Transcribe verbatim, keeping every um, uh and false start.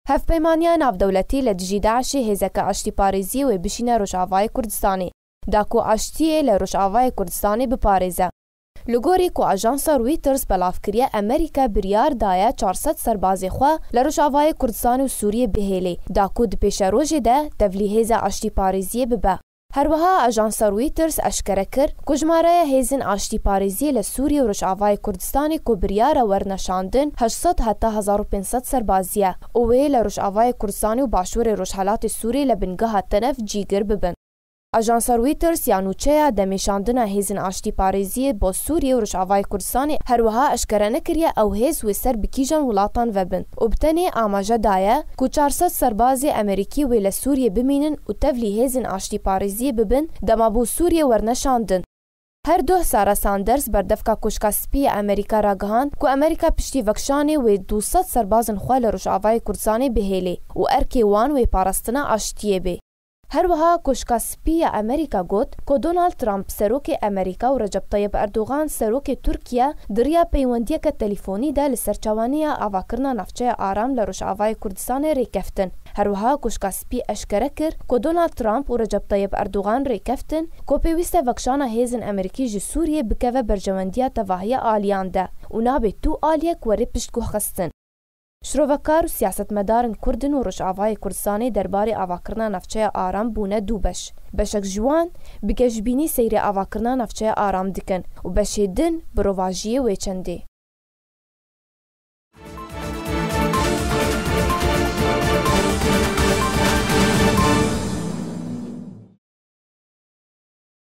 Hevpeymaniya navdewletî li dijî DAIŞê hêzeke aştîparêziyê wê bişîne Rojavayê Kurdistanê, da ku aştiyê li Rojavayê Kurdistanê biparêze. Li gorî ku ajansa Reuters belav kiriye, Amerîka biryar daye çar sed serbazê xwe li Rojavayê Kurdistanê û Sûriyê bihêlê, da ku di pêşerojê de tevlî hêza aştîparêziyê bibe. Her wiha ajansa Reuters eşkere kir ku jimareya hêzên aştîparêziyê li Sûriyê û Rojavayê Kurdistanê ku biryar e werine şandin heşt sed heta hezar û pênc sed serbazî ye û wê li Rojavayê Kurdistanê û başûrê Rojhelatê Sûriyê li bingeha tenef cîgir bibin. Ajansa Reuters ya nûçeya demê şandina hêzên aştîparêziyê bo Sûriyê û Rojavayê Kurdistanê her wiha eşkere nekiriye ew hêz wê ser bi kîjan welatan ve bin û bi tenê amaje daye ku çar sed serbazê Amerîkî wê li Sûriyê bimînin û tevlî hêzên aştîparêziyê bibin, dema bo Sûriyê werne şandin. Her duh Sara Sanders, berdevka Koşka Spî ya Amerîka ragihand ku Amerîka piştî vekşanê wê du sed serbazên xwe li Rojavayê Kurdistanê bihêlê û erkê wan wê parastina aştiyê bê. Her wiha Koşka Spî ya Amerîka got ku Donald Trump, serokê Amerîka, û Recep Tayyip Erdogan, serokê Tirkiye, di riya peywendiyeke telîfonî de li ser çawaniya avakirina navçeya aram li Rojavayê Kurdistanê rêkeftin. Her wiha Koşka Spî eşkere kir ku Donald Trump û Recep Tayyip Erdogan rêkeftin ku pêwîst e vekşana hêzên Amerîkî ji Sûriyê bikeve berjewendiya tevahiya aliyan de û nabe tu aliyek were piştguhxistin. Şirovekar û siyasetmedarên Kurd in û Rojavayê Kurdistanê derbarê avakirina navçeya aram bûne du beş. Beşek ji wan bi geşbînî seyrê avakirina navçeya aram dikin û beşê din bi rovajiyê wê çendê.